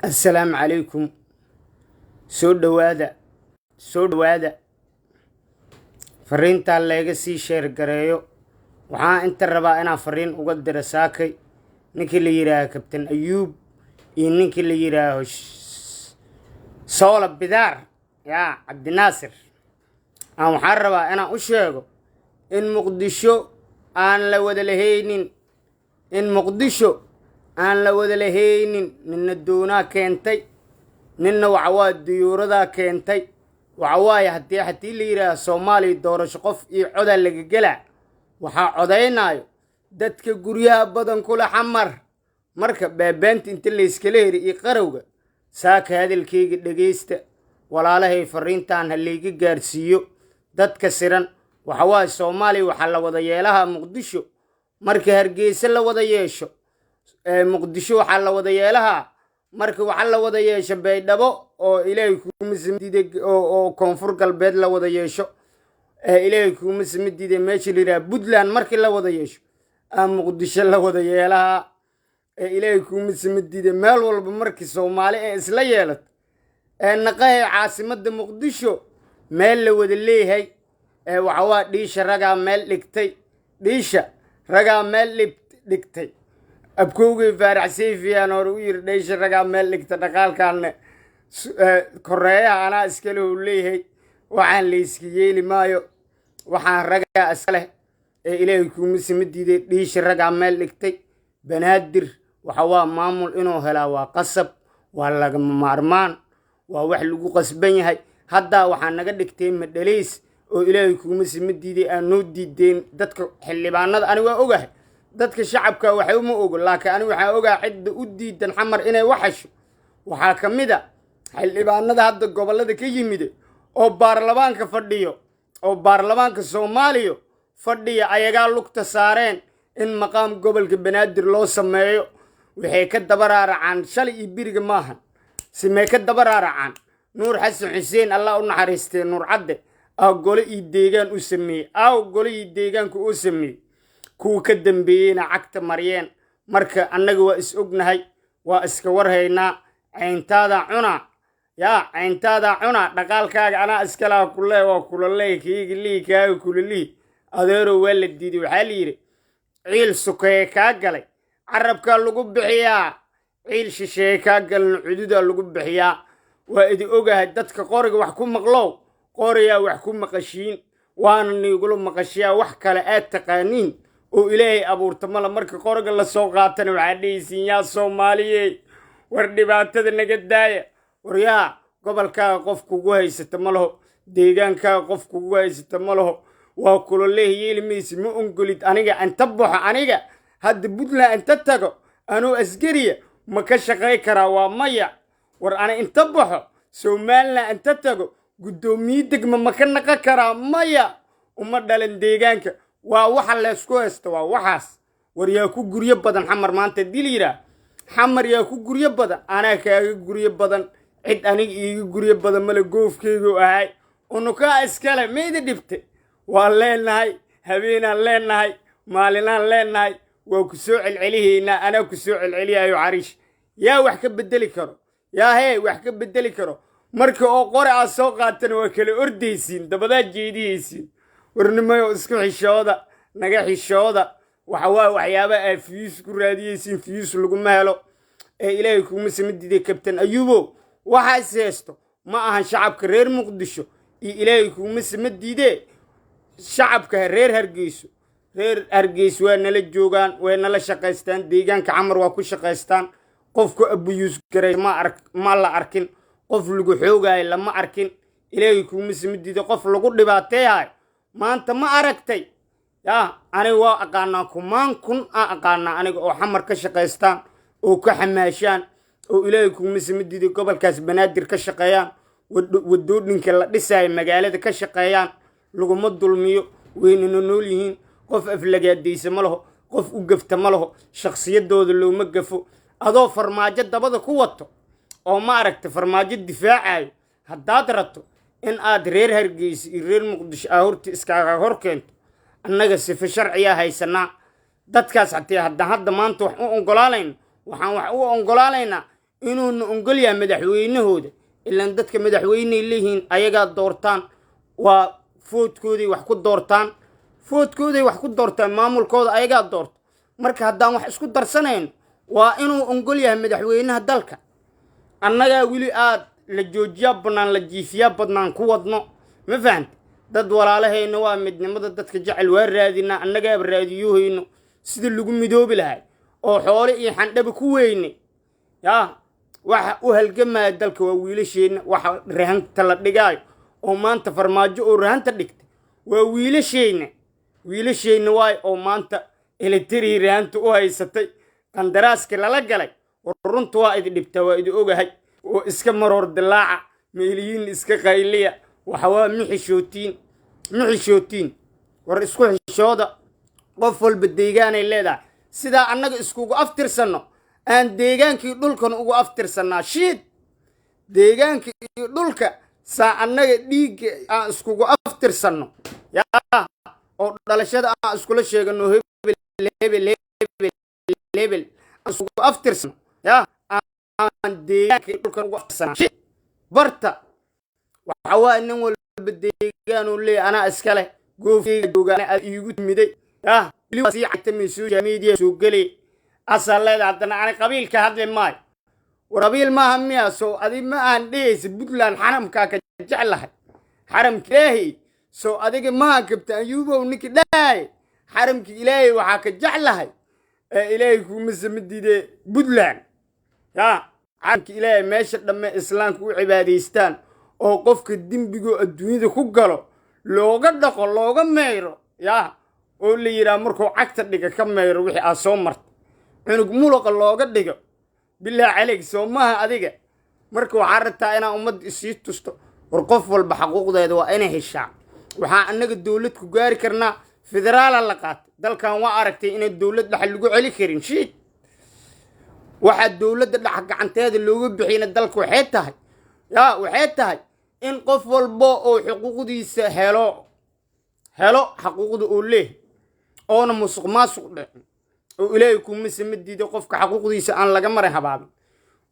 Assalaamu calaykum. Soo dhowaada, soo dhowaada. Fariintaa layga sii share gareeyo. Waxaan inta rabaa inaan fariin uga diro saakay ninkii la yidhaaho Kabtan Ayuub iyo ninkii la yidhaaho Soola Bidaar yaa Cabdinaasir. Aan waxaan rabaa inaan u sheego in Muqdisho aan la wada lahaynin, in Muqdisho aan la wada lahaynin. Ninna doonaa keentay, ninna waxawaaye diyuuradaa keentay. Waxawaaye haddii la yidhaaho Soomaaliya doorasho qof iyo codaa laga gelaa, waxaa codaynaayo dadka guryaha badan kula Xamar. Marka beebeenta inta layskala heri iyo qarowga saaka, hadalkayga dhegaysta, walaalahay. Fariintan ha layga gaarsiiyo dadka siran. Waxawaaye Soomaaliya waxaa la wada yeelaha Muqdisho marka Hargeysa la wada yeesho, Muqdisho waxaa la wada yeelahaa marka waxaa la wada yeesho Baydhabo oo Ilaahay kuuma samdiiday, oo Koonfur Galbeed la wada yeesho, Ilaahay kuuma samadiiday, meesha la yidhaha Puntland markii la wada yeesho aa Muqdisho la wada yeelahaa. Ilaahay kuuma samadiiday, meel walba markii Soomaali ee isla yeelato ee naqahay caasimadda Muqdisho meel la wada leeyahay. Waxawaa dhiisha ragaa meel dhigtay, dhiisha ragaa meel dhigtay. Abkowgay Faarax Sayfiyaan hore u yiri, dhiisha ragaa meel dhigta. Dhaqaalkaanne koreeyaha anaa iskale uu leeyahay. Waxaan layska yeeli maayo, waxaan ragaa iska leh. Ee Ilaahay kuuma sama diiday, dhiisha ragaa meel dhigtay. Banaadir waxa waa maamul inuu helaa waa qasab, waa lagama maarmaan, waa wax lagu qasban yahay. Haddaa waxaa naga dhigtay madhalays oo Ilaahay kuuma sama diiday aan noo diideen dadka xildhibaanada. Ani waa ogahay, dadka shacabka waxay uma ogo, laakiin ani waxaan ogahay cidda u diidan Xamar inay waxasho. Waxaa ka mid a xildhibaanada hadda gobollada ka yimid oo baarlamaanka fadhiyo, oo baarlamaanka Soomaaliya fadhiya. Ayagaa lugta saareen in maqaam gobolka Banaadir loo sameeyo. Waxay ka daba raaracaan shalay iyo beriga maahan, simee ka daba raaracaan Nuur Xasan Xuseen, Allah u naxariistee, Nuur Cadde aa gole iyo deegaan u sameeyey, aaw gole iyo deegaanka u sameeyey, kuwa ka dambeeyeyna cagta maryeen. Marka annaga waa is ognahay, waa iska warhaynaa. Cayntaadaa cunaa yaa cayntaadaa cunaa, dhaqaalkaaga anaa iskalaa kule, waa kula leey kayga lihi kaaga kula lihi. Adeerow, waa la diiday. Waxaa la yidhi ciil sukeeye kaa galay carabkaa lagu bixiyaa, ciil shisheeye kaa galna cududaa lagu bixiyaa. Waa idi ogahay dadka qoriga wax ku maqlow, qoriyaa wax ku maqashiin, waana niigula maqashiyaa. Wax kale aad taqaaniin oo Ilaahay abuurta mala. Marka qoriga lasoo qaatana waxaa dhehaysiin, yaa Soomaaliyey, war dhibaatada naga daaya. War yaa gobolkaaga qof kugu haysata ma laho, deegaankaaga qof kugu haysata ma laho. Waa kula leeh, yeeli maysi, ma ongolid. Aniga inta baxo, aniga hadda Puntland inta tago anuu askariya ma ka shaqay karaa? Waa maya. War ana inta baxo Somaliland inta tago guddoomiye degma ma ka naqon karaa? Maya, uma dhalan deegaanka. Waa waxa laysku haysta, waa waxaas. War yaa ku guryo badan Xamar maanta haddii la yidhaah Xamar yaa ku guryo badan, anaa kaaga guryo badan. Cid aniga iiga guryo badan male. Goofkaygu ahay unukaa iskale mayda dhibte. Waan leenahay, habeenaan leenahay, maalinaan leenahay, waa ku soo celcelihaynaa. Anaa ku soo celceliyayo. Cariish yaa wax ka bedeli karo? Yaa hee wax ka bedeli karo? Marka oo qore aad soo qaatana waa kala ordaysiin, dabadaa jeedihaysiin. Warnimayo, isku xishooda, naga xishooda. Waxa waaye waxyaaba aa views ku raadiyeysiin, views laguma helo. Ee Ilaahay kuuma sama diiday, Kabtan Ayuubow, waxaas haysto ma ahan shacabka reer Muqdisho iyo Ilaahay kuuma sama diidee shacabka reer Hargeyso. Reer Hargeyso waa nala joogaan, way nala shaqaystaan, deegaanka Camar waa ku shaqaystaan. Qofku abuse garay ma ark, ma la arkin. Qof lagu xoogaayo lama arkin. Ilaahay kuuma sama diiday, qof lagu dhibaateeyahay maanta ma aragtay? Yaa aniga waa aqaanaa, kumaan kun aa aqaanaa aniga oo Xamar ka shaqaystaan oo ka xamaashaan oo Ilaahay kuuma sama diiday gobolkaas Banaadir ka shaqeeyaan, wadoodhinka la dhisaayo magaalada ka shaqeeyaan. Laguma dulmiyo, waynana nool yihiin. Qof aflagaadaysa ma laho, qof u gafta ma laho, shakhsiyadooda looma gafo. Adoo Farmaajo dabada ku wato oo ma aragta Farmaajo difaacayo, haddaad rabto in aad reer Hargeysa iyo reer Muqdisho aa horta iskaaga hor keento, annaga sife sharciyaa haysanaa. Dadkaas hatee haddaan hadda maanta wax u ogolaanayno, waxaan wax u ogolaanaynaa. Inuuna ongol yahay madaxweynahooda, ilaan dadka madaxweyney leeyihiin, ayagaa doortaan, waa vote-kooday wax ku doortaan, vote-kooday wax ku doortaan, maamulkooda ayagaa doorta. Marka haddaan wax isku darsanayno, waa inuu ongol yahay madaxweynaha dalka. Annagaa weli aad la joojiyaa bannaan, la jiifiyaa badnaan ku wadno, ma fahanta? Dad walaalahayna waa midnimada dadka jecel, waa raadinaa, annagaaba raadiyoohayno sida lagu midoobi lahay oo xoole iyo xandhaba ku weyne. Yaa waxa u halgamaya dalka waa wiilasheenna. Waxa rahanta la dhigaayo oo maanta Farmaajo oo rahanta dhigtay waa wiilasheenna, wiilasheenna waay, oo maanta elitari rahanta u haysatay qandaraaskii lala galay. War runta waa idi dhibtaa, waa idi ogahay, oo iska maroor dilaaca, meeliyiin iska qayliya. Waxa waa ma xishootiin, ma xishootiin. War isku xishooda. Qof walba deegaanay leedahay. Sidaa annaga iskugu aftirsanno aan deegaankii dhulkan ugu aftirsannaa. Shiid deegaanka iyo dhulka saa annaga dhiigga aan iskugu aftirsanno, yaa oo dhalashada aan iskula sheegano, hebel hebel hebel hebel aan iskugu aftirsano, yaa aan deegaanka iyo dhulkan ugu aftirsanaa. Shiid barta waxa waaye nin walba deegaanuu leeyahay, anaa iska leh, goofkayga jooga iigu timiday, yaa weli waa sii caytamay, social media soo gelay asaa leeda. Haddana ani qabiilka hadli maayo. War qabiil maaha miya? Soo adi ma aan dhehaysa Puntland xaramkaa ka jeclahay, xaramka Ilaahay? Soo adiga maaha Kabta Ayuubow ninki dhahay xaramka Ilaahay waxaa ka jeclahay ee Ilaahay kuuma samadiide Puntland? Yaa xaramka Ilaahay, meesha dhamme islaamka u cibaadaystaan oo qofka dembigoo adduunyada ku galo looga dhaqo, looga meyro, yaa oo la yidhaha markuu cagta dhiga ka meyro wixii aad soo martay, cunug mulaqa looga dhigo. Bilaa caleyg, soo maaha adiga? Marka waxaa rabtaa inaa ummadda isii tusto. War qof walba xaquuqdeeda waa inay heshaa. Waxaa annaga dowlad ku gaari karnaa federaala la qaatay dalkan. Waa aragtay inay dowlad dhex lagu celi karin. Shiid waxaa dowladda dhex gacanteeda looga bixiyna dalka waxay tahay, yaa waxay tahay in qof walba oo xuquuqdiisa helo, helo xaquuqda uu leeyahay, oona musuq maasuq dhicin, oo Ilaahay kuma sama diido qofka xaquuqdiisa aan laga marin habaabin.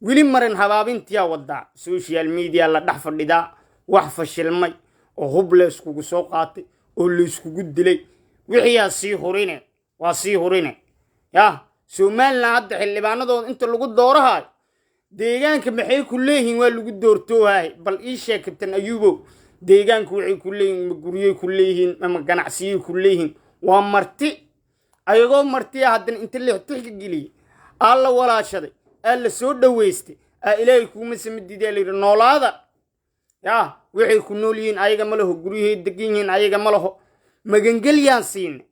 Weli marin habaabintiyaa wadaa, social media la dhex fadhidaa, wax fashilmay oo hub layskugu soo qaatay oo layskugu dilay wixiyaa sii hurine, waa sii hurine. Yaa Somalilan hadda xildhibaanadooda inta lagu doorahayo deegaanka maxay ku leeyihiin? Waa lagu doortoohaay. Bal ii sheeg, Kabtan Ayuubow, deegaanku waxay ku leeyihiin? Ma guryey ku leeyihiin ama ganacsiyey ku leeyihiin? Waa marti. Ayagoo martiya haddana inta lixtixka geliyey aa la walaashaday, aa la soo dhoweystay, aa Ilaahay kuuma samadiidaa la yidhi noolaada. Yaa waxay ku nool yihiin ayaga ma laho, guryahay degan yihiin ayaga ma laho, magangelyaan siinay.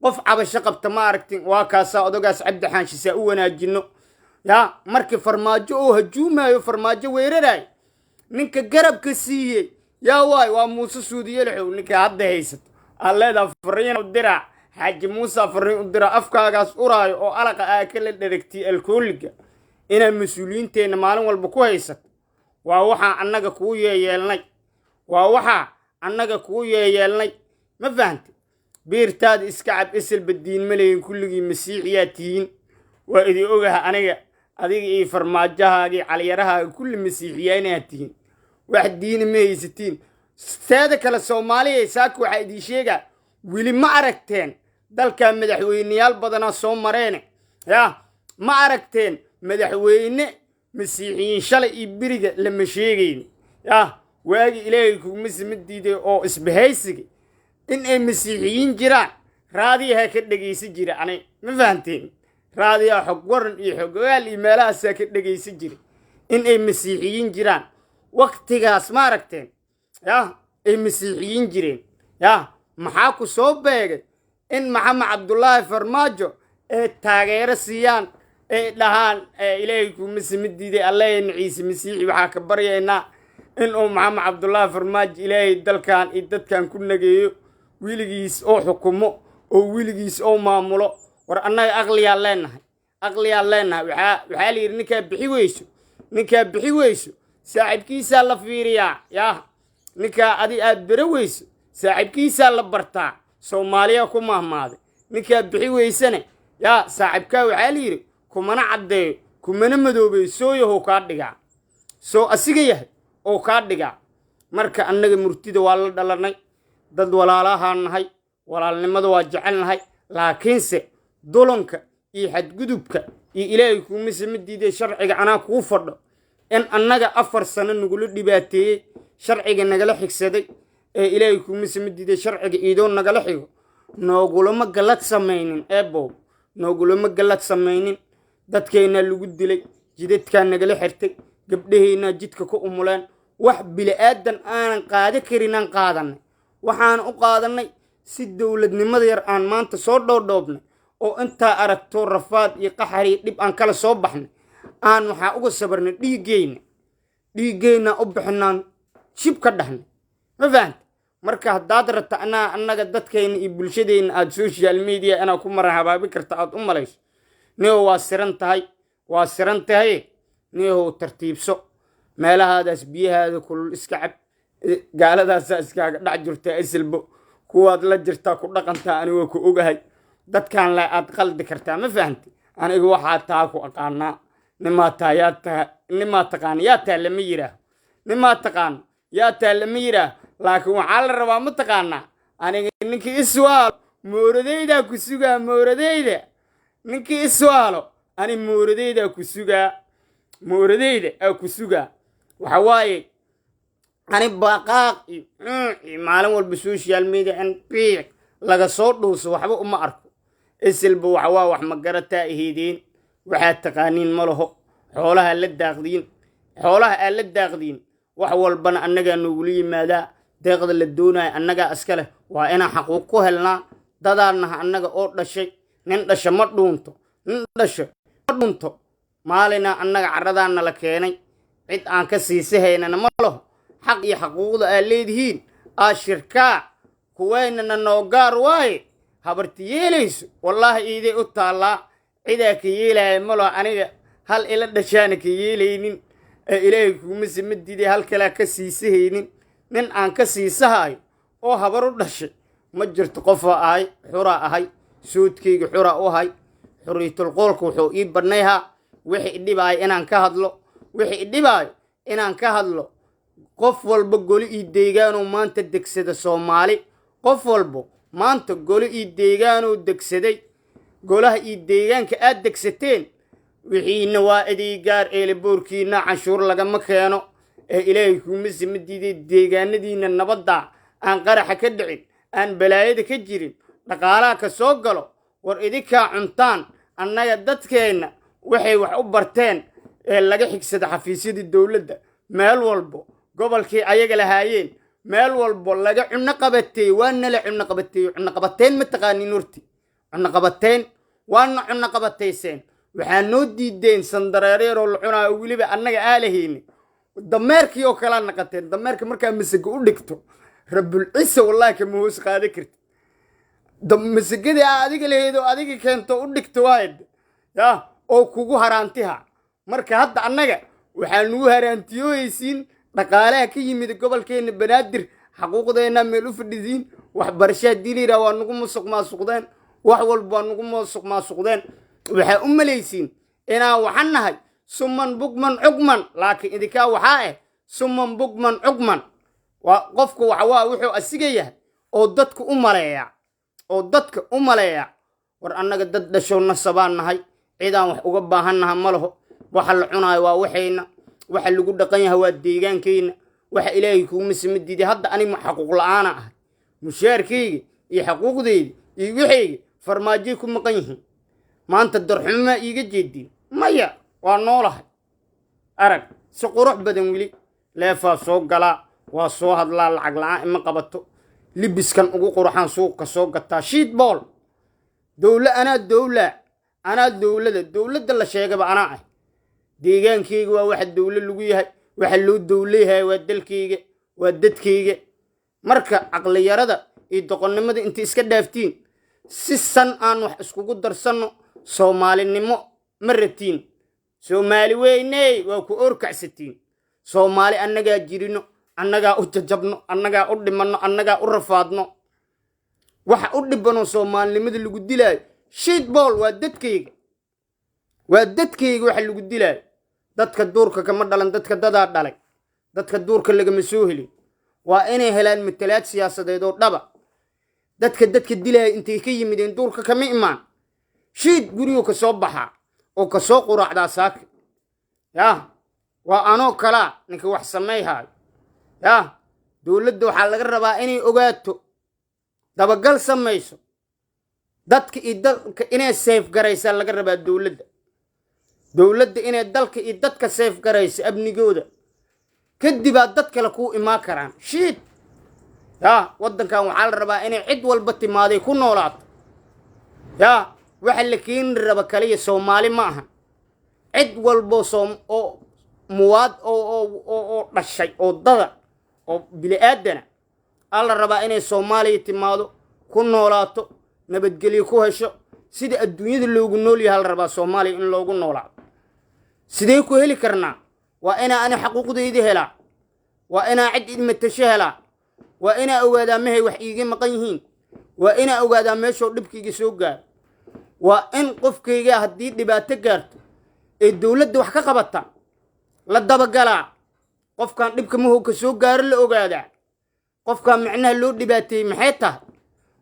Qof cabasho qabta ma aragtin? Waa kaasaa odogaas Cabdi Xaanshisaa u wanaajino. Yaa markii Farmaajo oo hajuumaayo, Farmaajo weeraraay, ninka garabka siiyey yaa waay? Waa Muuse Suudiyalaxow. Ninka hadda haysato aad leedaha fariin u diraa, Xaaji Muuse fariin u diraa, afkaagaas uraayo oo alaqa aa kala dheragtay alkooliga inaad mas-uuliyiinteenna maalin walba ku haysato. Waa waxaa annaga kuu yeeyeelnay, waa waxaa annaga kuu yeeyeelnay, ma fahantay? Biirtaada iska cab. Isilba diin ma lehin, kulligii masiixiyaa tihiin, waa idi ogaha aniga. Adiga iyo farmaajahaagii caliyarahaaga kulli masiixiyaa inaad tihiin, wax diina ma haysatiin. Teeda kale, Soomaaliya saaka waxaa idiin sheegaa, weli ma aragteen dalkaa madaxweyneyaal badanaa soo mareene, yaa ma aragteen madaxweyne masiixiyiin? Shalay iyo beriga lama sheegayni, yaa waagi Ilaahay kuguma sama diiday oo isbahaysiga in ay masiixiyiin jiraan raadiyaha ka dhegaysan jira ani, ma fahanteen? Raadiyaha xog waran iyo xogogaal iyo meelahaasaa ka dhegaysan jira in ay masiixiyiin jiraan. Waktigaas ma aragteen yaa ay masiixiyiin jireen? Yaa maxaa ku soo beegay in Maxamed Cabdulaahi Farmaajo ee taageero siiyaan, ay dhahaan Ilaahay kuma sama diiday, Allahena Ciise Masiixi waxaa ka baryaynaa inuu Maxamed Cabdulaahi Farmaajo Ilaahay dalkan iyo dadkan ku nageeyo, weligiis oo xukumo oo weligiis oo maamulo? War annaga aqliyaa leenahay, aqliyaa leenahay. Waxaa la yidhi ninkaa bixi weyso, ninkaa bixi weyso saaxiibkiisaa la fiiriyaa. Yaa ninkaa adi aad bere weyso saaxiibkiisaa la bartaa, Soomaaliya ku mahmaaday. Ninkaa bixi weysane yaa saaxiibkaa waxaa la yidhi kumana caddeeyo. Kumana madoobey, sooyahow kaa dhigaa, soo asiga yahay oo kaa dhigaa. Marka annaga murtida waa la dhalanay, dad walaalahaan nahay, walaalnimada waa jecelnahay, laakiinse dulanka iyo xadgudubka iyo Ilaahay kuuma sama diiday sharciga anaa kuu fadho in annaga 4 sano nagula dhibaateeyey, sharciga nagala xigsaday ee Ilaahay kuuma sama diiday sharciga iidoo nagala xigo. Noogulama gallad samaynin, eebow, noogulama gallad samaynin. Dadkeennaa lagu dilay, jidadkaa nagala xirtay, gabdhaheennaa jidka ku umuleen. Wax bili-aadan aanan qaada karinaan qaadanay. Waxaan u qaadanay si dowladnimada yar aan maanta soo dhoodhoobnay oo intaa aragto rafaad iyo qaxar iyo dhib aan kala soo baxnay, aan waxaa uga sabarnay dhiiggeyna, dhiiggeyna u bixinaan, shib ka dhahnay. Ma fahanta? Marka haddaad rabta anaa annaga dadkayna iyo bulshadeenna aada social media inaad ku maran habaabi karta aad u malayso, nihow, waa siran tahay, waa siran tahay. Nihow, tartiibso, meelahaadaas biyahaada kulul iska cab. Gaaladaasaa iskaaga dhex jirtaa, isilbo kuwaad la jirtaa ku dhaqantaa. Aniga waa ku ogahay dadkan le aad qaldi kartaa. Ma fahamti? Aniga waxaa taa ku aqaanaa, nimaa taa yaa taa, nimaa taqaana yaa taa lama yidhaaho, nimaa taqaano yaa taa lama yidhaaho. Laakiin waxaa la rabaa, ma taqaanaa, aniga ninkii iswaalo mooradeydaa ku sugaa. Mooradeyda ninkii iswaalo, ani mooradeydaa ku sugaa, mooradeyda aa ku sugaa. Waxa waaye, ani baqaaq iyo iyo maalin walba social media in biic laga soo dhuuso waxba uma arko. Isilba waxa waa wax magarataa aheydeen, waxaad taqaaniin ma laho. Xoolaha la daaqdiin, xoolaha aa la daaqdiin. Wax walbana annagaa noogula yimaadaa. Deeqda la doonaya annagaa iska leh, waa inaan xaquuq ku helnaa. Dadaannaha annaga oo dhashay. Nin dhasho ma dhuunto, nin dhasho ma dhunto. Maalinaa annaga carradaana la keenay, cid aan ka siisahaynana ma laho. Xaq iyo xaquuqda aad leedihiin aa shirkaa kuwaynana noo gaar waaye. Habarti yeelayso, wallaahi iiday u taallaa, cidaa ka yeelaya ma laho. Aniga hal ila dhashaana ka yeelaynin ee Ilaahay kuuma sama diiday hal kalaa ka siisahaynin. Nin aan ka siisahayo oo habar u dhashay ma jirto. Qofaa ahay, xuraa ahay, soodkayga xuraa u ahay. Xuriitulqoolka wuxuu ii badnayhaa wixii idhibaayo inaan ka hadlo, wixii idhibaayo inaan ka hadlo. Qof walba goli io deegaanuu maanta degsada Soomaali, qof walbo maanta goli io deegaanuu degsaday. Golaha iyo deegaanka aad degsateen wixiina waa idii gaar. Eelaboorkiina canshuur lagama keeno ee Ilaahay kuuma sima diiday deegaanadiina nabadda aan qaraxa ka dhicin, aan balaayada ka jirin, dhaqaalaha ka soo galo. War idinkaa cuntaan. Annaga dadkeenna waxay wax u barteen ee laga xigsada xafiisyadii dowladda, meel walbo gobolkii ayaga lahaayeen, meel walbo laga cunno qabateey. Waa nala cunno qabateey. Cunno qabateen ma taqaanin horti? Cunno qabateen, waana cunno qabatayseen. Waxaa noo diideen sandareereeroo la cunaayo, weliba annaga aalahayni. Dameerkii oo kalaa naqateen. Dameerka markaa masago u dhigto, rabulcisa, wallahi kama hoos qaadan kartid. Masagadii aa adiga lahayd oo adiga keento u dhigto waay ya oo kugu haraantiha. Marka hadda annaga waxaa nugu haraantiyooyeysiin dhaqaalaha ka yimid gobolkeena Banaadir. Xaquuqdeenna meel u fadhisiin. Waxbarashaa diilayraa waa nagu musuq maasuqdeen, wax walba waa nagu musuq maasuqdeen. Waxaa u malaysiin inaan waxan nahay suman bugman cugman, laakiin idinkaa waxaa suman bugman cugman. Waa qofku waxa waa wuxuu asiga yahay oo dadka u maleeya, oo dadka u maleeya. War annaga dad dhashow nasabaan nahay, cidaan wax uga baahan naha ma laho. Waxa la cunaayo waa waxayna, waxa lagu dhaqan yahay waa deegaankayna. Waxa Ilaahay kuuma sama diiday hadda aniga xaquuq la-aana ahay. Mushaarkayga iyo xaquuqdayda iyo waxayga farmaajoy ku maqan yihiin. Maanta darxumo iiga jeediin maya, waa noolahay. Arag si qurux badan weli leefaa soo galaa, waa soo hadlaa, lacag la-aan ima qabato. Libiskan ugu qurxaan suuqa soo gataa, shiid bool dowla. Anaa dowla, anaa dowlada, dowladda la sheegaba anaa ah. Deegaankayga waa waxa dowlo lagu yahay, waxa loo dowlayahay waa dalkayga, waa dadkayga. Marka caqliyarada iyo doqonnimada inta iska dhaaftiin, si san aan wax iskugu darsanno. Soomaalinimo ma rabtiin, Soomaali weyney waa ku orkacsatiin. Soomaali annagaa jirino, annagaa u jajabno, annagaa u dhimanno, annagaa u rafaadno. Waxa u dhibano soomaalinimada lagu dilaayo, shiidbool, waa dadkayga. Waa dadkayga waxa lagu dilaayo. Dadka duurka kama dhalan, dadka dadaa dhalay, dadka duurka lagama soo helin. Waa inay helaan matalaad siyaasadeed oo dhaba. Dadka dilaya intay ka yimideen? Duurka kama imaan. Shiid guriguu ka soo baxaa oo ka soo quraacdaa saaka. Yah, waa anoo kalaa ninka wax samayhaayo. Yah, dowladda waxaa laga rabaa inay ogaato, dabagal samayso, dadka iyo dalka inay safe garaysaa laga rabaa dowladda. Dowladda inay dalka iyo dadka safe garayso, amnigooda, kadibaa dad kale kuu imaan karaan. Shiid yaa, waddankan waxaa la rabaa inay cid walba timaaday ku noolaato. Yaa, waxa la keeni raba kaliya Soomaali ma aha. Cid walbo soom oo muwaad oo dhashay oo dada oo bini-aadana aa la rabaa inay Soomaaliya timaado, ku noolaato, nabadgelyo ku hesho. Sida adduunyada loogu nool yaha la rabaa Soomaaliya in loogu noolaado. Sidee ku heli karnaa? Waa inaa ani xaquuqdayda helaa, waa inaa cid idmatasho helaa, waa inaa ogaadaa mahay wax iiga maqan yihiin, waa inaa ogaadaa meeshoo dhibkayga soo gaaro. Waa in qofkayga haddii dhibaato gaarto ee dowladda wax ka qabata, la dabagalaa qofkan dhibka mahowka soo gaaro, la ogaadaa qofkan micnaha loo dhibaateeyey maxay tahay.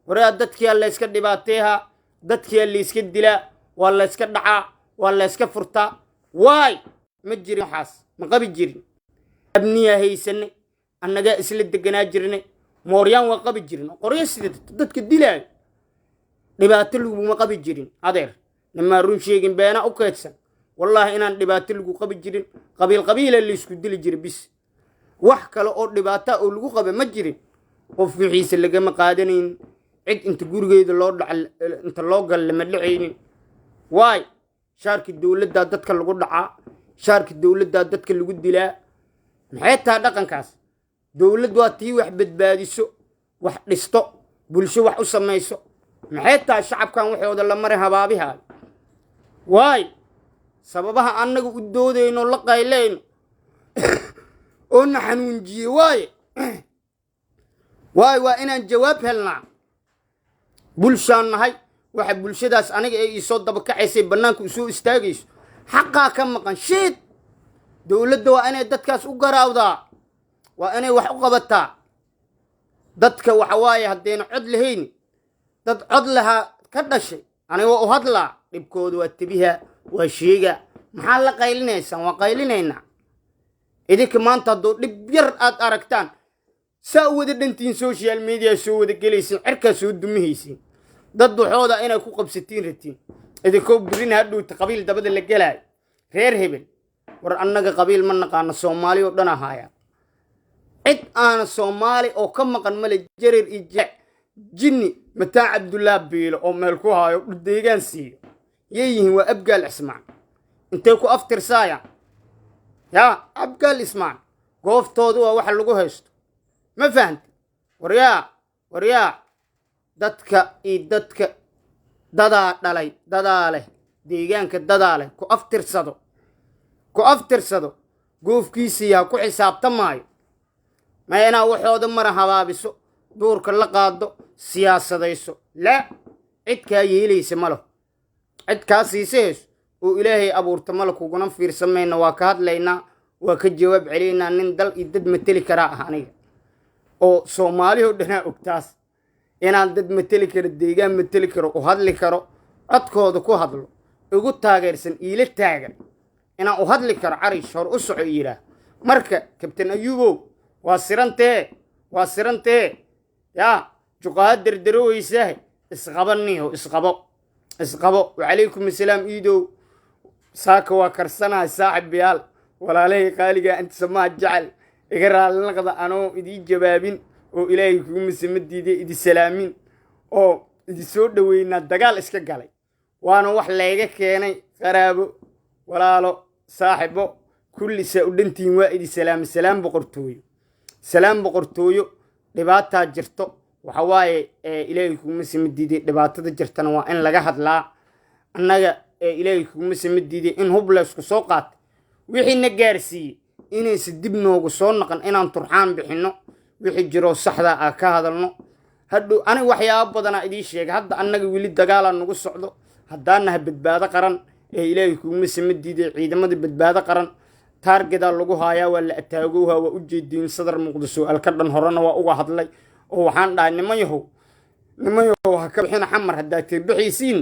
Waraa, dadkiyaa layska dhibaateehaa, dadkiyaa layska dilaa, waa layska dhacaa, waa layska furtaa. Waay, ma jirin waxaas, ma qabi jirin. Abniyaa haysanay, annagaa isla deganaa jirnay. Mooryaan waa qabi jirin, qoryo sida dadka dilaayo dhibaato laguma qabi jirin. Adeer, nimaa run sheegin beena u kaydsan. Wallaahi inaan dhibaato lagu qabi jirin. Qabiil qabiila laysku dili jira bis, wax kale oo dhibaata oo lagu qaba ma jirin. Qof wixiisa lagama qaadanaynin, cid inta gurigeeda loo dhaca, inta loo gal lama dhacaynin. Waay, shaarki dowladdaa dadka lagu dhacaa, shaarki dowladdaa dadka lagu dilaa. Maxay tahay dhaqankaas? Dowlad waa tii wax badbaadiso, wax dhisto, bulsho wax u samayso. Maxay tahay shacabkan waxooda la maray habaabihaayo? Waay, sababaha annaga u doodayno, la qaylayno oo na xanuunjiyey. Waaye, waay, waa inaan jawaab helnaa. Bulshaan nahay. Waxa bulshadaas aniga ee iisoo dabakacaysay, bannaanka usoo istaagayso, xaqaa ka maqan. Shiid, dowladda waa inay dadkaas u garaawdaa, waa inay wax u qabataa dadka. Waxa waaye, haddayna cod lahayn, dad cod lahaa ka dhashay. Aniga waa u hadlaa dhibkooda, waa tebiha, waa sheega. Maxaa la qaylinaysaan? Waa qaylinaynaa. Idinka maanta hadduu dhib yar aad aragtaan, saa u wada dhantihiin, social media soo wada gelaysiin, cirkaa soo dumihaysiin, dad waxooda inay ku qabsatiin ratiin, idinkoo birina hadhowta qabiil dabada la gelaayo, reer hebel. War, annaga qabiil ma naqaano. Soomaali oo dhan ahaaya, cid aana Soomaali oo ka maqan male. Jareer iyo jeec, jinni mataa Cabdullaah Biilo oo meel ku haayo, deegaan siiyo yay yihiin. Waa Abgaal Cismaan, intay ku aftirsaayaan? Yaa Abgaal Ismaan, gooftoodu waa waxa lagu haysto. Ma fahanti? Waryaa, waryaa, dadka iyo dadka dadaa dhalay, dadaa leh deegaanka, dadaa leh, ku aftirsado, ku aftirsado goofkiisii, ha ku xisaabtamaayo. Ma inaa waxooda mara habaabiso, duurka la qaado, siyaasadayso? Laa, cid kaa yeelaysa ma leho, cid kaa siisa hayso oo Ilaahay abuurta male. Kuguna fiirsan mayna. Waa ka hadlaynaa, waa ka jawaab celaynaa. Nin dal iyo dad mateli karaa ah aniga oo Soomaalihoo dhanaa ogtaas inaan dad mateli karo, deegaan mateli karo, u hadli karo, codkooda ku hadlo, igu taageersan, iila taagan inaan u hadli karo. Carish hor u soco yidhaah. Marka Kabtan Ayuubow, waa sirantee, waa sirantee. Yaa juqaha derderoweysaah, isqabaniho, isqabo, isqabo. Wacalaykum assalaam. Iidow, saaka waa karsanahay. Saaxib yaal, walaalahay qaaligaa, inta samaha jecel, iga raallinaqda anoo idii jawaabin oo Ilaahay kugu masama diiday, idi salaamin oo idi soo dhoweynaa. Dagaal iska galay, waana wax layga keenay. Qaraabo, walaalo, saaxibo, kulli saa u dhantihiin, waa idi salaamay. Salaam boqortooyo, salaam boqortooyo. Dhibaataa jirto. Waxa waaye, Ilaahay kuguma sama diiday, dhibaatada jirtana waa in laga hadlaa. Annaga, Ilaahay kuguma sama diiday, in hub laysku soo qaatay wixii na gaarsiiyey inaysa dib noogu soo naqan, inaan turxaan bixinno, wixii jiroo saxda ah ka hadalno. Hadhow aniga waxyaabo badanaa idiin sheegay. Hadda annaga weli dagaalaa nagu socdo. Haddaanaha Badbaado Qaran Ee Ilaahay kuuma sama diiday, ciidamadii Badbaado Qaran target-aa lagu haayaa, waa la ataagowha. Waa u jeediin Sadar Muqdisho alka dhan horena waa uga hadlay oo waxaan dhahay, "Niman yahow, niman yahow, ha ka bixina Xamar. Haddaa tirbixiisiin,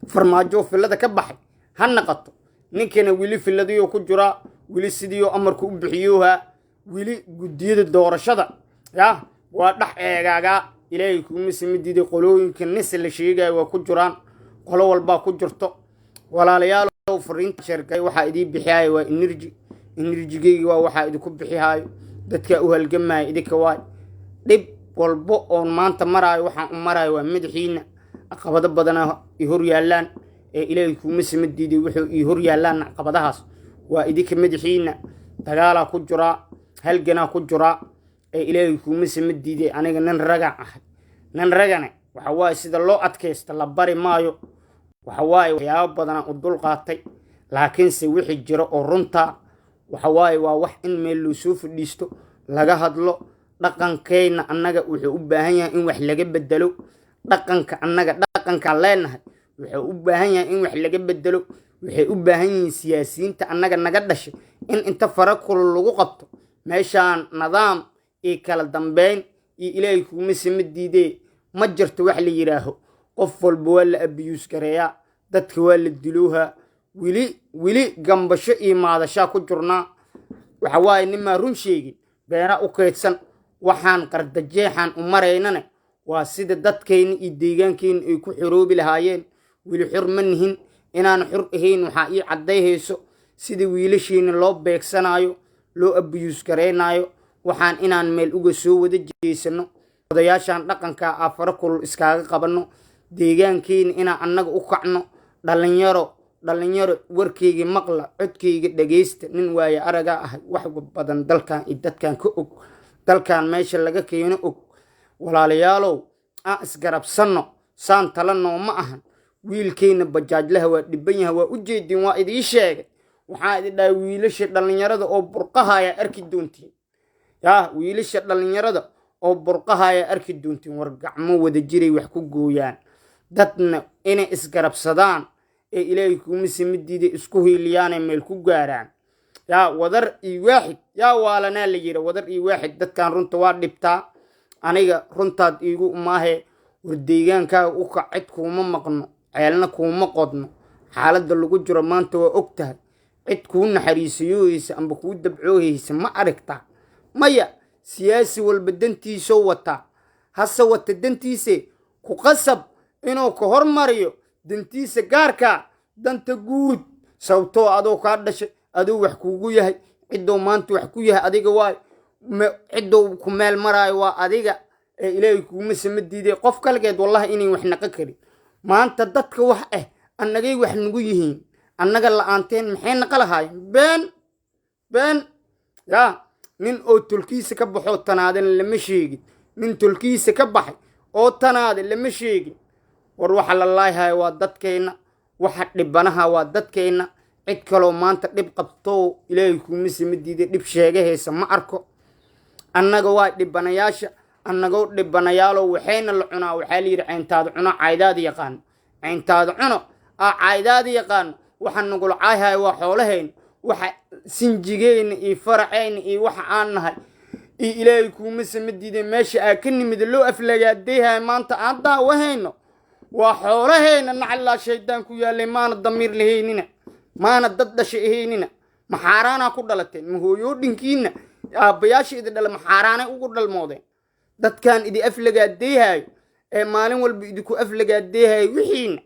Farmaajo filada ka baxay ha naqato." Ninkana weli filadiyoo ku jiraa, weli sidiioo amarku u bixiyooha, weli guddiyada doorashada ya waa dhex eegaagaa. Ilaahay kuuma sama diiday, qolooyinka nise la sheegayo waa ku jiraan, qolo walbaa ku jirto. Walaalayaalow, fariinta share-gay waxaa idii bixihaayo waa energy. Energy-geyga waa waxaa idinku bixihaayo. Dadkaa u halgamaya idinka waay. Dhib walbo oon maanta maraayo, waxaan u maraayo waa madaxiina. Caqabado badanaa i hor yaallaan ee Ilaahay kuuma sama diiday, wuxuu ii hor yaallaan caqabadahaas waa idinka madaxiina. Dagaalaa ku jiraa, halganaa ku jiraa ee Ilaahay kuuma sama diiday. Aniga nin ragan ahay, nin ragane waxa waaye sida loo adkaysta la bari maayo. Waxa waaye waxyaabo badanaa u dul qaatay, laakiinse wixii jiro oo runtaa waxa waaye waa wax in meel loo soo fadhiisto laga hadlo. Dhaqankeenna annaga wuxuu u baahan yahay in wax laga bedelo. Dhaqanka annaga dhaqankaan leenahay wuxuu u baahan yahay in wax laga bedelo. Waxay u baahan yihiin siyaasiyiinta annaga naga dhashay in inta fara kulul lagu qabto meeshaan nidaam iyo kala dambeyn iyo Ilaahay kuuma sama diidee ma jirto wax la yidhaaho. Qof walba waa la abuse gareeyaa, dadka waa la diloohaa. Weli weli gambasho iyo maadashaa ku jirnaa. Waxa waaye nimaa run sheegin beena u kaydsan. Waxaan qardajeexaan u maraynane waa sida dadkayna iyo deegaankayna ay ku xoroobi lahaayeen. Weli xor ma nihin. Inaan xor ahayn waxaa ii cadday hayso sida wiilashiina loo beegsanaayo, loo abuse garaynaayo. Waxaan inaan meel uga soo wada jeesano, odayaashan dhaqanka ah fara kulul iskaaga qabanno, deegaankeena inaan annaga u kacno. Dhalinyaro, dhalinyaro, warkayga maqla, codkayga dhagaysta. Nin waaye aragaa ahay, wax badan dalkan iyo dadkan ka og, dalkan meesha laga keeno og. Walaalayaalow, aan isgarabsanno. Saan tala nooma ahan. Wiilkayna bajaajlaha waa dhiban yahay, waa u jeedin, waa idii sheegay. Waxaa idin dhahay, wiilasha dhallinyarada oo burqahaya arki doontiin. Yaa wiilasha dhallinyarada oo burqahaya arki doontiin. War gacmo wada jiray wax ku gooyaan. Dadna inay isgarabsadaan ee Ilaahay kuuma simidiida isku hiiliyaanay meel ku gaaraan. Yaa wadar iyo waaxid yaa waalanaa la yidhi, wadar iyo waaxid. Dadkan runta waa dhibtaa, aniga runtaad iigu maahe. War deegaankaaga u kac, cid kuuma maqno, ceelna kuuma qodno. Xaaladda lagu jiro maanta waa og tahay. Cid kuu naxariisayoohaysa amba kuu dabcoohaysa ma aragtaa? Maya. Siyaasi walba dantiisoo wataa, hase wata dantiise ku qasab inuu ka hormariyo dantiisa gaarkaa danta guud, sababtoo adoo kaa dhashay, aduu wax kuugu yahay. Ciddou maanta wax ku yahay adiga waay, ciddou ku meel maraayo waa adiga. Ee Ilaahay kuuma sama diiday, qof kaligeed wallahi inayn wax naqon karin. Maanta dadka wax ah annagay wax nagu yihiin. Annaga la-aanteen maxay naqa lahaayeen? Been been. Yaa nin oo tolkiisa ka baxoo tanaadana lama sheegin. Nin tolkiisa ka baxay oo tanaada lama sheegin. War waxa la laayhaya waa dadkeenna, waxa dhibanaha waa dadkeenna. Cid kaloo maanta dhib qabtoo Ilaahay kuuma sama diiday dhib sheegahaysa ma arko. Annaga waa dhibanayaasha, annagoo dhibanayaalo waxayna la cunaa. Waxaa la yidhi, "Cayntaada cuno, caydaada yaqaano. Cayntaada cuno, aa caydaada yaqaano." Waxa nagula caayhaya waa xoolahayna, waxa sinjigeyna iyo faraceyna iyo waxa aan nahay iyo Ilaahay kuuma sama diiday meesha aa ka nimid loo aflagaadayhaya maanta aan daawahayno waa xoolahayna. Nacallaa shaydaan ku yaallay, maana damiir lahaynina, maana dad dhashay ahaynina. Maxaaraanaa ku dhalateen? Ma hooyoodhinkiina aabbayaasha idi dhala maxaaraanay ugu dhalmoodeen? Dadkan idi aflagaadeehayo ee maalin walba idinku aflagaadeehayo, wixiina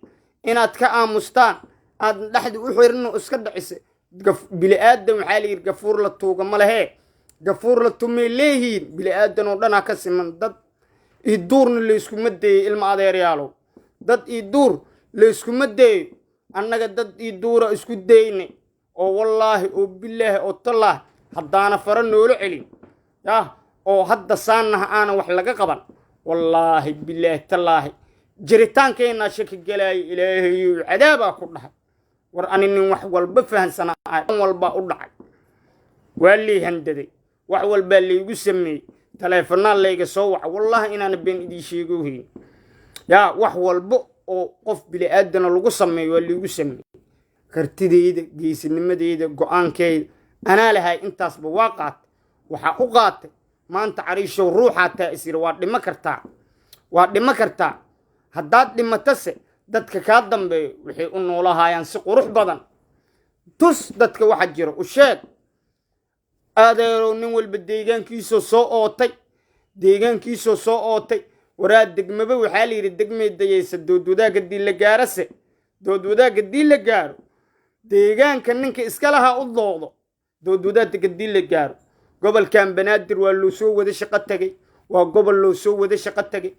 inaad ka aamustaan, aad dhexda u xirin oo iska dhacisa. Bili-aadan waxaa la yidhi, gafuur la tuuga ma lehee, gafuur la tumay leeyihiin. Bili-aadan oo dhanaa ka siman. Dad iyo duurna layskuma deeyo, ilma adeeryaalow. Dad iyo duur layskuma deeyo. Annaga dad iyo duura isku daynay oo wallaahi oo bilaahi oo tallaahi haddaana fara noola celin yah oo hadda saannaha aanan wax laga qaban, wallaahi bilaahi tallaahi jiritaankeenaa shaki gelaayo. Ilaahayow, cadaabaa ku dhahay. War ani nin wax walba fahansanaa ahay, dhan walbaa u dhacay, waa lii handaday, wax walbaa laygu sameeyey, taleefanaa layga soo waca. Wallaahi inaana been idii sheegohayn. Yaa wax walba oo qof bili aadana lagu sameeyo waa laygu sameeyey. Kartidayda, geesinimadayda, go-aankayda anaa lahay. Intaasba waa qaatay. Waxaa u qaatay maanta Cariishow ruuxaa taa is yiri, waa dhimo kartaa, waa dhimo kartaa. Haddaad dhimatase, dadka kaa dambeeyo waxay u noolahayaan si qurux badan. Tus dadka waxa jiro, u sheeg. Adeerow, nin walba deegaankiisoo soo ootay, deegaankiisoo soo ootay. Waraa, degmaba waxaa la yidhi degmay dayaysa. Dood wadaag haddii la gaarase, dood wadaag haddii la gaaro, deegaanka ninka iska lahaa u doodo. Dood wadaag haddii la gaaro, gobolkan Banaadir waa loo soo wada shaqo tegay, waa gobol loo soo wada shaqo tegay.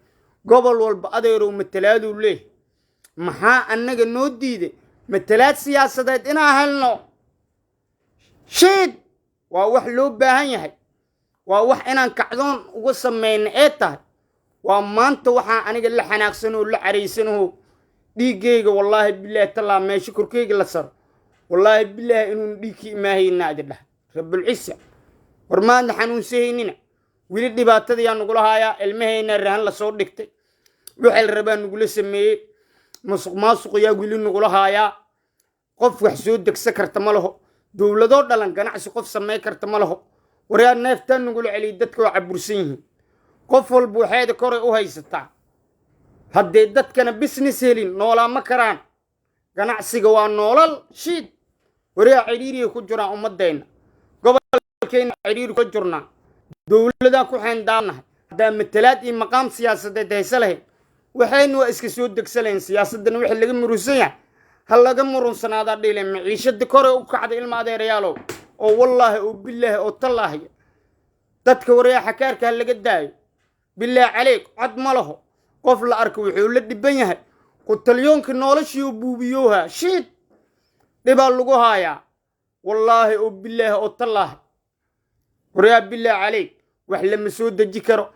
Gobol walba, adeerow, matalaaduu leeh. Maxaa annaga noo diiday matalaad siyaasadeed inaan helno? Shiid, waa wax loo baahan yahay, waa wax inaan kacdoon uga samayno ee tahay. Waa maanta waxaa aniga la xanaaqsanoo la caraysanoo dhiiggayga, wallaahi bilaahi tallaa, meesha korkeyga la saro, wallaahi bilaahi inuun dhiig ka imaahaynaa idi dhahay Rabulcisa. War maadna xanuunsahaynina, weli dhibaatadayaa nagula haayaa. Ilmahayna rahan lasoo dhigtay, waxaa la rabaa nagula sameeyey, musuq maasuqayaa weli nagula haayaa. Qof wax soo degsa karta ma laho, dowladoo dhalan ganacsi qof samey karta ma laho. Waryaa, neeftaa nagula celiyay. Dadka waa cabursan yihiin, qof walba waxeeda koray u haysataa. Haddee dadkana business helin, noolaa ma karaan. Ganacsiga waa noolal. Shiid, waryaa, cidhiiriyay ku jiraan ummadeenna, gobolkeenna cidhiiri ku jirnaa, dowladaan ku xeendaanahay. Haddaa matalaad iyo maqaam siyaasadeed hayse lahayn, waxaynu waa iska soo degsa lahayn. Siyaasadana wixii laga murunsan yahay ha laga murunsanaadaa dhiile. Maciishadii kore u kacday, ilma adeerayaalow, oo wallaahi oo bilaahi oo tallaahi. Dadka, waryaa, xakaarka ha laga daayo. Bilaahi caleyk, cod ma laho. Qof la arko wuxuu la dhiban yahay qutalyoonka noloshii oo buubiyooha. Shiid, dhibaa lagu haayaa, wallaahi oo bilaahi oo tallaahi. Waryaa, bilaahi caleyk, wax lama soo deji karo,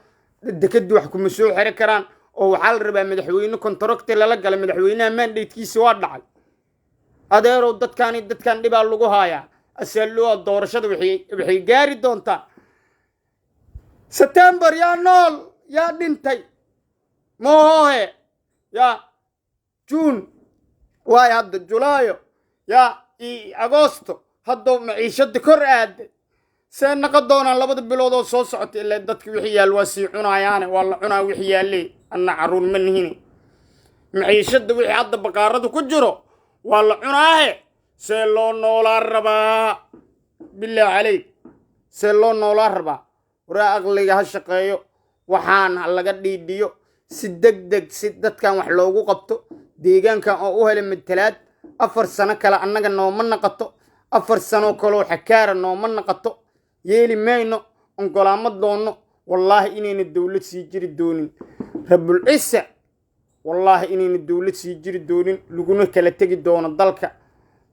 dekaddu wax kuma soo xiri karaan. Oo waxaa la rabaa madaxweyne contract lala galay. Madaxweynaha mandatekiisa waa dhacay. Adeerow, dadkaani dadkan dhibaa lagu haayaa. Asaalloa doorashada waxay gaari doontaa September. Yaa nool, yaa dhintay moohe? Yaa June waay hadda, Julaayo yaa Agosto. Haddoo maciishada kor aaday, see naqon doonaan 2da bilood oo soo socota? Ilaa dadka wixii yaal waa sii cunayaane, waa la cunaa wixii yaalle. Anna carruur ma nihini. Maciishada wixii hadda baqaarada ku jiro waa la cunaahe. See loo noolaa rabaa? Bilaahi caleyk, see loo noolaa rabaa? Waraa, aqliga ha shaqeeyo. Waxaan ha laga dhiidhiyo si deg deg, si dadkan wax loogu qabto, deegaankan oo u helay matalaad. 4 sano kale annaga nooma naqato, 4 sanoo kaloo xakaara nooma naqato. Yeeli mayno, ongolaamo doonno. Wallaahi inayna dowlad sii jiri doonin. Rabulcisa, wallaahi inayna dowlad sii jiri doonin, laguna kala tegi doono dalka.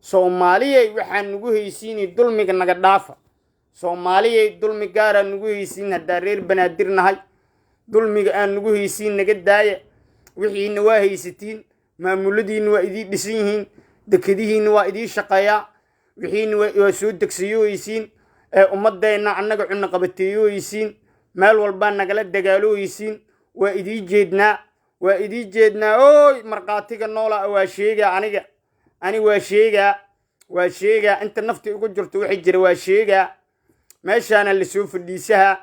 Soomaaliyay, waxaa nugu haysiinay dulmiga naga dhaafa. Soomaaliyay, dulmi gaaraa nugu haysiin. Haddaa reer Banaadir nahay, dulmiga aan nugu haysiin naga daaya. Wixiina waa haysatiin, maamuladiinna waa idii dhisan yihiin, dekadihiinna waa idii shaqeeyaa, wixiina waa soo degsayohaysiin. Ummadeenna annaga cunno qabateeyohaysiin, meel walbaa nagala dagaalohaysiin. Waa idii jeednaa, waa idii jeednaa. Ooy, markhaatiga noola waa sheegaa. Aniga ani waa sheegaa, waa sheegaa. Inta nafti ugu jirto wixii jira waa sheegaa. Meeshaana lasoo fadhiisaha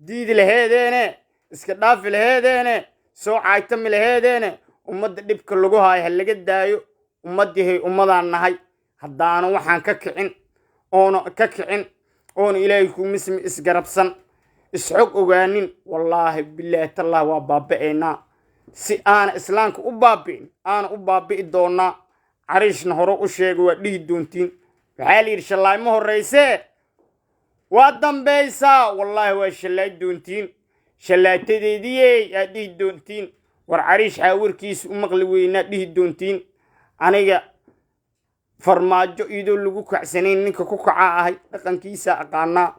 diidi laheedeene, iska dhaafi laheedeene, soo caaytami laheedeene. Ummadda dhibka lagu haayo ha laga daayo. Ummaddihay, ummadaan nahay. Haddaanu waxaan ka kicin oona ka kicin oona Ilaahay kumismi isgarabsan, isxog ogaanin, wallaahi bilaahi tallah waa baaba'aynaa. Si aana islaamka u baabi'in aana u baabi'i doonaa. Cariishna hore u sheega, waa dhihi doontiin. Waxaa la yidhi, shallaay ma horraysee, waa dambaysaa. Wallaahi waa shallaay doontiin, shallaatadeediyey aad dhihi doontiin. War, Cariish xaawirkiisa u maqli weynaa dhihi doontiin. Aniga Farmaajo iyadoo lagu kacsanayn ninka ku kacaa ahay, dhaqankiisa aqaanaa.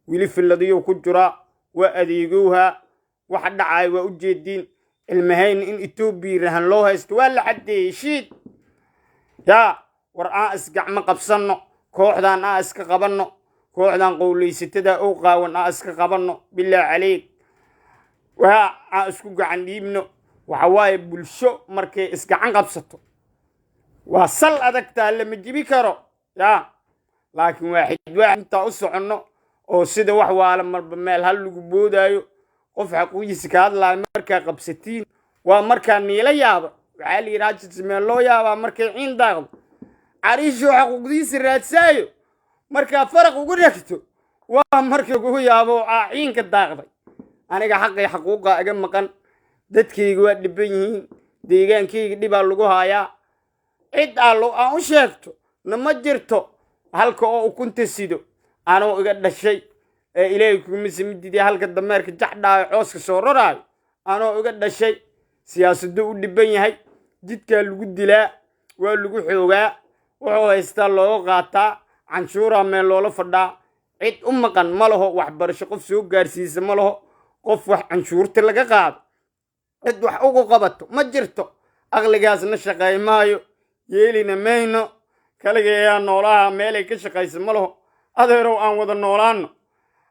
Weli filladiyow ku jiraa, waa adeegowhaa. Waxa dhacaaya waa u jeediin. Ilmahayna in Etoobiya rahan loo haysto waa la caddeeyey. Shiid, yaa war, aan isgacmo qabsanno, kooxdan aan iska qabanno, kooxdan qowlaysatada oo qaawan aan iska qabanno. Bilaa caleyk, waa aan isku gacan dhiibno. Waxa waaye, bulsho markay isgacan qabsato. Waa sal adagtaa, lama jibi karo yaa. Laakiin waaxid waaxid intaa u soconno oo sida wax waala marba meel hal lagu boodaayo, qof xaquuqiisa ka hadlaayo markaa qabsatiin, waa markaa niila yaaba. Waxaa la yidhi hajis meel loo yaabaa markay ciin daaqdo. Cariishoo xaquuqdiisa raadsaayo markaa faraq ugu dhegto, waa markii kugu yaabo aa ciinka daaqday. Aniga xaqay xaquuqa iga maqan, dadkayga waa dhiban yihiin, deegaankayga dhibaa lagu haayaa. Cid allo aan u sheegto nama jirto. Halka oo ukunta sido anuu iga dhashay ee Ilaahay kuma samididii, halka dameerka jacdhaayo cooska soo roraayo anoo iga dhashay, siyaasado u dhiban yahay, jidkaa lagu dilaa, waa lagu xoogaa, wuxuu haystaa looga qaataa, canshuuraa meel loola fadhaa. Cid u maqan ma laho, waxbarasho qof soo gaarsiisa ma laho, qof wax canshuurta laga qaado cid wax ugu qabato ma jirto. Aqligaasna shaqay maayo, yeelina mayno. Kaligayaa noolaha meelay ka shaqaysa ma laho. Adeerow, aan wada noolaano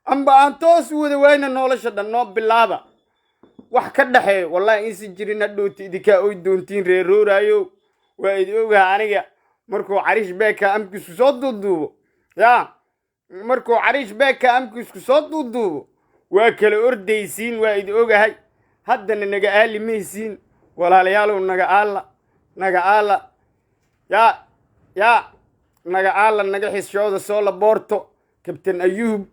amba aan toos u wada waayna nolosha dhan noo bilaaba wax ka dhexeeyo. Wallahi insi jirin hadhowta idinkaa oy doontiin reerooraayo. Waa idi ogaha aniga. Markuu Cariish Beeka amkiisku soo duuduubo yaa, markuu Cariish Beeka amkiisku soo duuduubo, waa kala ordaysiin. Waa idi ogahay. Haddana naga aali maysiin, walaalayaalow. Naga aalla, naga aalla yaa, yaa naga aalla, naga xishooda. Soo laboorto Kabtan Ayuub.